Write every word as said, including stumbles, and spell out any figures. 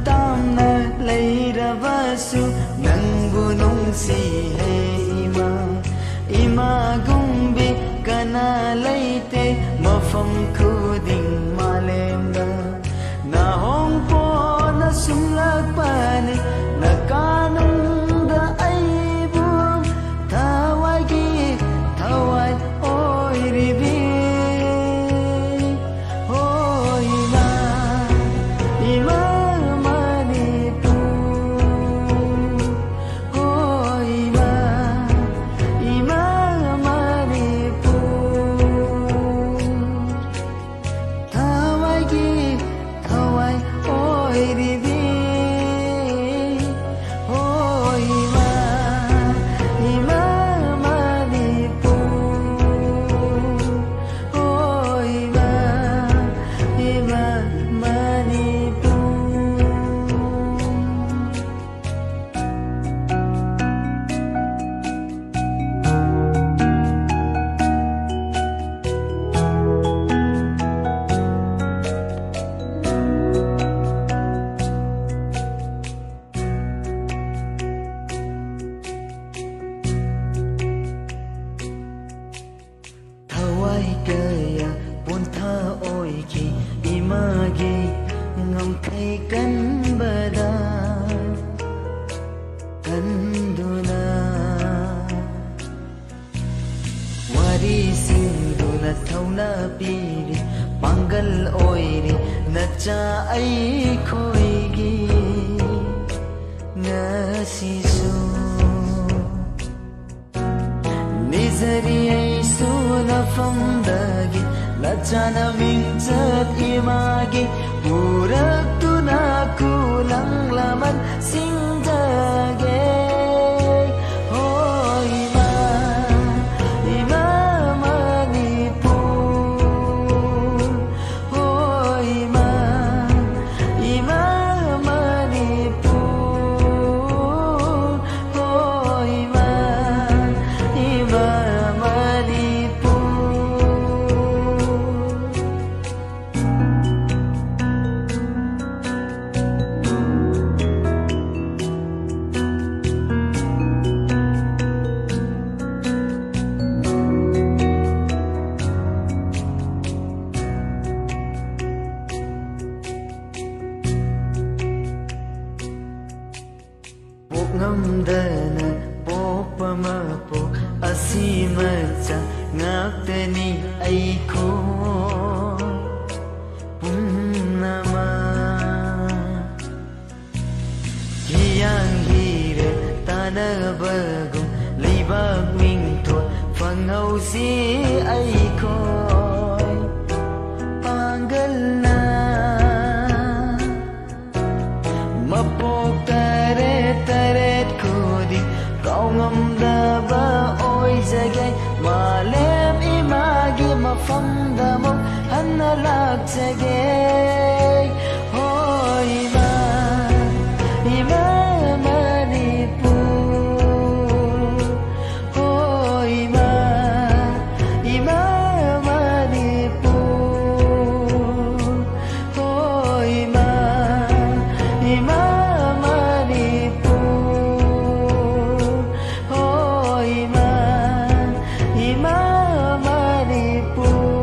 ꯇꯥꯝꯅ ꯂꯩꯔꯕꯁꯨ ꯅꯪꯕꯨ ꯅꯨꯡꯁꯤꯍꯦ ꯏꯃꯥ꯫ ꯏꯃꯥꯒꯨꯝꯕꯤ ꯀꯅꯥ ꯂꯩꯇꯦ ꯃꯐꯝ ꯈꯨꯗꯤꯡ ꯃꯥꯂꯦꯝꯗ꯫ ꯅꯍꯣꯡ ꯄꯣꯟꯅ ꯁꯨꯝꯂꯛꯄꯅꯤ ꯅꯀꯥꯅꯨꯡꯗ ꯑꯩꯕꯨ ꯊꯋꯥꯏꯒꯤ ꯊꯋꯥꯏ ꯑꯣꯏꯔꯤꯕꯤ꯫ ꯍꯣ ꯏꯃꯥ, ꯏꯃꯥ ꯃꯅꯤꯄꯨꯔ꯫ ꯍꯣ ꯏꯃꯥ, ꯏꯃꯥ ꯃꯅꯤꯄꯨꯔ꯫ ꯊꯋꯥꯏꯒꯤ ꯊꯋꯥꯏ ꯑꯣꯏꯔꯤꯕꯤ꯫ ꯍꯣ ꯏꯃꯥ, ꯏꯃꯥ ꯃꯅꯤꯄꯨꯔ꯫ ꯍꯣ ꯏꯃꯥ, ꯏꯃꯥ ꯃꯅꯤꯄꯨꯔ꯫ ꯊꯋꯥꯏ ꯀꯌꯥ ꯄꯣꯟꯊꯥ ꯑꯣꯏꯈꯤ ꯏꯃꯥꯒꯤ ꯉꯝꯈꯩ ꯀꯟꯕꯗ ꯀꯟꯗꯨꯅ꯫ ꯋꯥꯔꯤ ꯁꯤꯟꯗꯨꯅ ꯊꯧꯅꯥ ꯄꯤꯔꯤ ꯄꯥꯡꯒꯜ ꯑꯣꯏꯔꯤ ꯅꯆꯥ ꯑꯩꯈꯣꯏꯒꯤ ꯉꯁꯤꯁꯨ꯫ ꯅꯤꯖꯔꯤ ꯑꯩꯁꯨ ꯅꯐꯝꯗꯒꯤ ꯂꯥꯖꯥꯅ ꯃꯤꯡꯆꯠ ꯏꯃꯥꯒꯤ ꯄꯨꯔꯛꯇꯨꯅ ꯈꯨꯂꯪ ꯂꯃꯟ ꯁꯤꯡꯖꯒꯦ꯫ ꯍꯣ ꯏꯃꯥ, ꯏꯃꯥ ꯃꯅꯤꯄꯨꯔ꯫ ꯍꯣ ꯏꯃꯥ, ꯏꯃꯥ ꯃꯅꯤꯄꯨꯔ꯫ ꯍꯣ ꯏꯃꯥ, ꯏꯃꯥ ꯃꯅꯤꯄꯨꯔ꯫ ꯇꯅꯤ ꯑꯩꯈꯣꯏ ꯄꯨꯝꯅꯃꯛ꯫ ꯍꯤꯌꯥꯡ ꯍꯤꯔꯦ ꯇꯥꯟꯅꯕꯒꯨꯝ ꯂꯩꯕꯥꯛ ꯃꯤꯡꯊꯣꯜ ꯐꯪꯍꯧꯁꯤ ꯑꯩꯈꯣꯏ ꯄꯥꯡꯒꯜꯅ꯫ ꯃꯄꯣꯛ ꯇꯔꯦꯠ ꯇꯔꯦꯠ ꯈꯨꯗꯤꯡ ꯀꯥꯎꯉꯝꯗꯕ ꯑꯣꯏꯖꯒꯦ꯫ ꯃꯥꯂꯦꯝ ꯏꯃꯥꯒꯤ ꯃꯐꯝꯗ ꯑꯃꯨꯛ ꯍꯟꯅ ꯂꯥꯛꯆꯒꯦ꯫ ꯍꯣ ꯏꯃꯥ, ꯏꯃꯥ ꯃꯅꯤꯄꯨꯔ꯫ ꯍꯣ ꯏꯃꯥ, ꯏꯃꯥ ꯃꯅꯤꯄꯨꯔ꯫ ꯍꯣ ꯏꯃꯥ, ꯏꯃꯥ ꯃꯅꯤꯄꯨꯔ꯫ ꯍꯣ ꯏꯃꯥ, ꯏꯃꯥ ꯃꯅꯤꯄꯨꯔ꯫